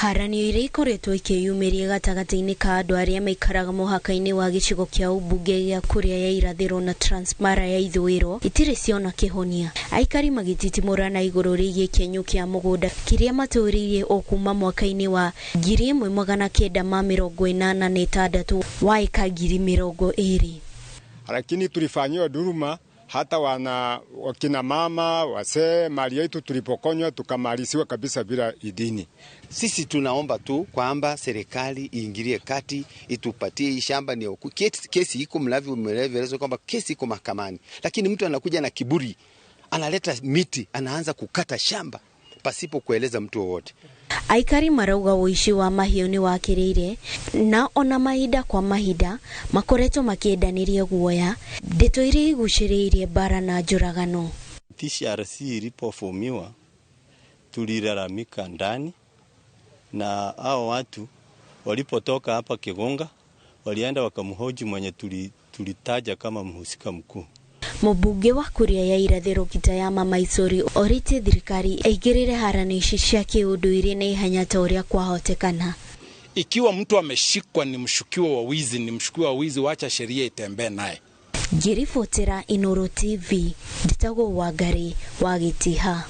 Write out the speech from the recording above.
Haranio iria ikoretwo ikĩyumĩria gatagatĩ-inĩ ka andũ arĩa maikaraga mũhaka-inĩ wa gĩcigo kĩa ũmbunge gĩa Kuria ya irathĩro na Transmara ya ithũĩro itirĩ ciona kĩhonia. Aikari magĩtitimũrana igũrũ rĩgiĩ kĩenyũ kĩa mũgũnda kĩrĩa matũrĩirie o kuma mwaka-inĩ wa 1986 wa ĩka 20,000. Lakini tulifanyiwa dhuluma hata wana wakina mama wasee, mali yetu tulipokonywa tukamalisiwa kabisa bila idhini. Sisi tunaomba tu kwamba serikali iingilie kati itupatie hii shamba. Ni kesi iko mnavyoelezwa kwamba kesi iko mahakamani, lakini mtu anakuja na kiburi, analeta miti, anaanza kukata shamba pasipo kueleza mtu wowote. Aikari marauga ũici wa mahiũ nĩ wakĩrĩire na ona mahinda kwa mahinda makoretwo makĩendanĩria guoya, ndeto iria igucĩrĩirie mbara na njũragano. TCRC ilipofomiwa tulilalamika ndani, na hao watu walipotoka hapa Kigonga walienda wakamhoji mwenye tulitaja kama mhusika mkuu. Mũmbunge wa Kuria ya irathĩro Kitayama Maisori orĩtie thirikari ĩingĩrĩre harani ici cia kĩũndũire na ihenya ta ũrĩa kwahotekana. Ikiwa mtu ameshikwa ni mshukiwa wa wizi, ni mshukiwa wa wizi, wacha sheria itembee naye. Ngĩribotera Inooro TV, njĩtagwo Wangari wa Gĩtiha.